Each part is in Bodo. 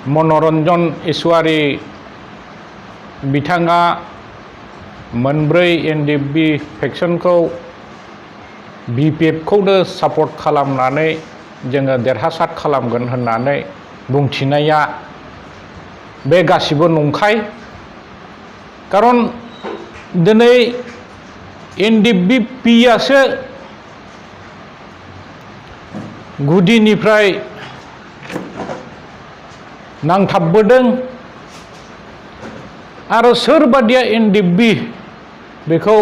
मनरन्जन इसवारी बिथाङा मोनब्रै एनडिएफबि फेक्सनखौ बिपिएफखौनो सापर्ट खालामनानै जोङो देरहासार खालामगोन होननानै बुंथिनाया बे गासिबो नंखाय। खारन दिनै एनडिएफबिआसो गुदिनिफ्राय नांथाबबोदों आरो सोरबादिया एनडिएफबि बेखौ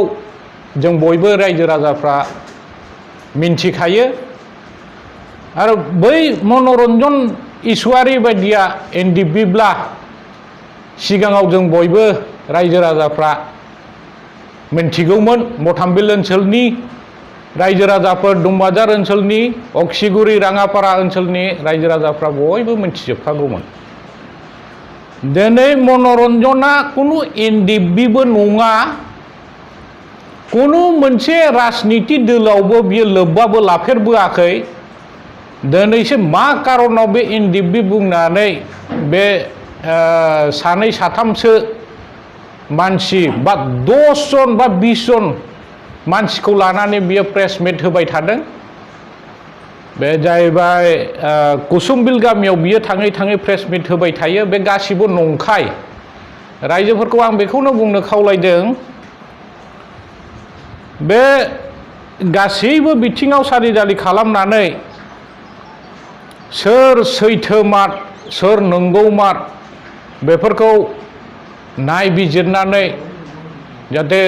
जों बयबो रायजो राजाफ्रा मिन्थिखायो। आरो बै मनरन्जन इसवारी बायदिया एनडिएफबिब्ला सिगाङाव जों बयबो रायजो राजाफ्रा मिन्थिगौमोन। मथामबिल ओनसोलनि रायजो राजाफोर, दुमबाजार ओनसोलनि, अक्सिगुरि राङापारा ओनसोलनि रायजो राजाफ्रा बयबो मिन्थिजोबखागौमोन। दिनै मनरन्जना कुनु एनडिएफबिबो नङा, कुनु मोनसे राजनिति दोलावबो बियो लोब्बाबो लाफेरबोआखै। दिनैसो मा कारनाव बे एनडिएफबि बुंनानै बे सानै साथामसो मानसि बा 10 जन बा 20 जन मानसिखौ लानानै बियो प्रेस मिट होबाय थादों। बे जाहैबाय कुसुमबिल गामियाव बियो थाङै थाङै प्रेस मिट होबाय थायो। बे गासिबो नंखाय। रायजोफोरखौ आं बेखौनो बुंनो खावलायदों, बे गासैबो बिथिङाव सारिजालि खालामनानै सोर सैथोमार सोर नंगौमार बेफोरखौ नायबिजिरनानै जाहाथे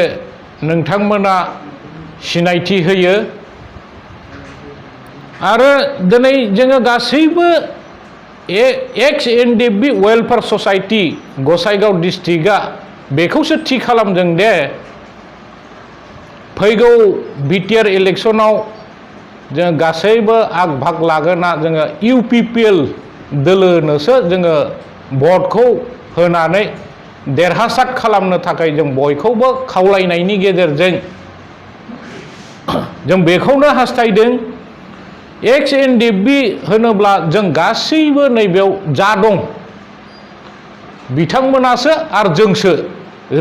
नोंथांमोना सिनायथि होयो। आरो दिनै जोङो गासैबो एक्स एनडिएफबि वेलफेयार ससाइटि गसाइगाव डिस्ट्रिक्टआ बेखौसो थि खालामदों दे फैगौ बिटिआर इलेक्सनाव जों गासैबो आग भाग लागोना जोङो इउपिपिएल दोलोनोसो जोङो भटखौ होनानै देरहासार खालामनो थाखाय जों बयखौबो खावलायनायनि गेजेरजों जों बेखौनो हास्थायदों। एक्स एनडिएफबि होनोब्ला जों गासैबो नैबेयाव जा दं बिथांमोनासो आरो जोंसो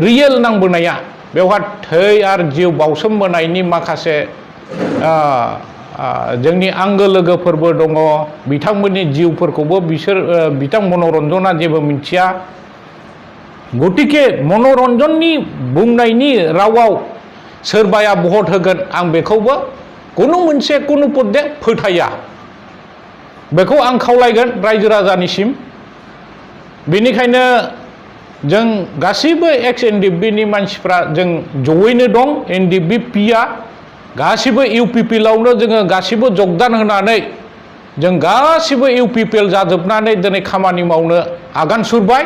रियेल नांबोनाया। बेवहाय थै आरो जिउ बावसोमबोनायनि माखासे जोंनि आंगो लोगोफोरबो दङ। बिथांमोननि जिउफोरखौबो बिथां मनरन्जना जेबो मिथिया। गतिके मनरन्जननि बुंनायनि रावाव सोरबाया भट होगोन आं बेखौबो कुनु मोनसे कुनु पदे फोथाया। बेखौ आं खावलायगोन रायजो राजानिसिम। बेनिखायनो जों गासैबो एक्स एनडिएफबिनि मानसिफ्रा जों जयैनो दं। एनडिएफबि पिआ गासिबो इउपिपिएलआवनो जोङो गासिबो जगदान होनानै जों गासिबो इउपिपिएल जाजोबनानै दिनै खामानि मावनो आगान सुरबाय।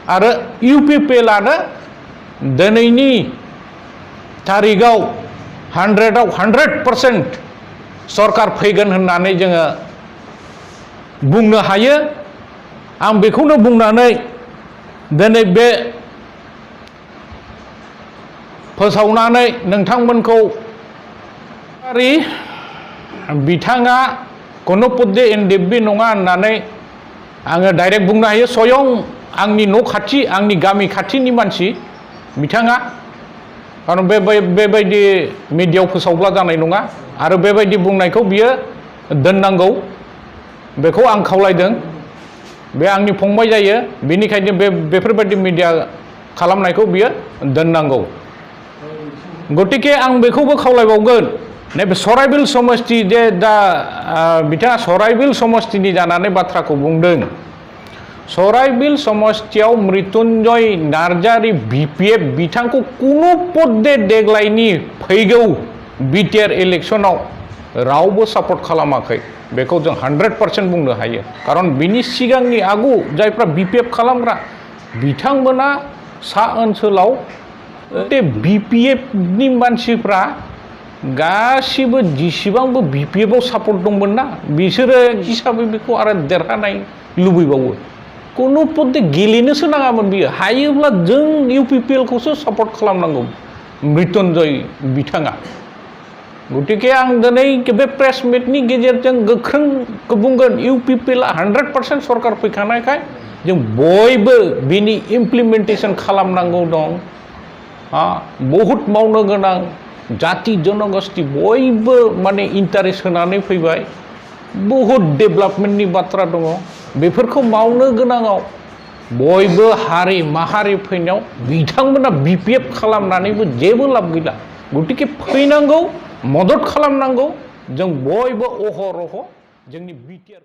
आरो इउपिपिएलआनो दिनैनि थारिखआव 100आव 100% सरकार फैगोन होननानै जोङो बुंनो हायो। आं बेखौनो बुंनानै दिनै बे फोसावनानै नोंथांमोनखौ बिथाङा कुनु पदे एनडिएफबि नङा होननानै आङो डाइरेक्ट बुंनो हायो। स्वयं आंनि न' खाथि आंनि गामि खाथिनि मानसि बिथाङा। खारन बेबायदि मिडियायाव फोसावब्ला जानाय नङा आरो बेबायदि बुंनायखौ बियो दोननांगौ। बेखौ आं खावलायदों। बे आंनि फंबाय जायो, बेनिखायनो बेफोरबायदि मिडिया खालामनायखौ बियो दोननांगौ। गतिके आं बेखौबो खावलायबावगोन, नैबे सराइबिल समस्ति जे दा बिथाङा सराइबिल समस्तिनि जानानै बाथ्राखौ बुंदों। सराइबिल समस्तियाव मृत्युंजय नार्जारी बिपिएफ बिथांखौ कुनु पदे देग्लायनि फैगौ बिटिआर इलेक्सनाव रावबो सापर्ट खालामाखै। बेखौ जों 100% बुंनो हायो। खारन बिनि सिगांनि आगु जायफ्रा बिपिएफ खालामग्रा बिथांमोना सा ओनसोलाव बिपिएफनि मानसिफ्रा गासिबो जेसेबांबो बिपिएफआव सापर्ट दंमोन ना, बिसोरो हिसाबै बेखौ आरो देरहानाय लुबैबावो। कुनु पदे गेलेनोसो नाङामोन बियो। हायोब्ला जों इउपिपिएलखौसो सापर्ट खालामनांगौ मृत्युंजय बिथाङा। गतिके आं दिनै बे प्रेस मिटनि गेजेरजों गोख्रों बुंगोन, इउपिपिएलआ 100% सरकार फैखानायखाय जों बयबो बिनि इमप्लिमेन्टेसन खालामनांगौ दं बहुत मावनो गोनां जाति जनगोष्ठी बयबो माने इन्टारेस्ट होनानै फैबाय बहुत डेभेलपमेन्टनि बाथ्रा दङ बेफोरखौ मावनो गोनाङाव बयबो हारि माहारि फैनायाव बिथांमोना बिपिएफ खालामनानैबो जेबो लाब गैला गतिके फैनांगौ मदद खालामनांगौ जों बयबो अहरह जोंनि बिटिआर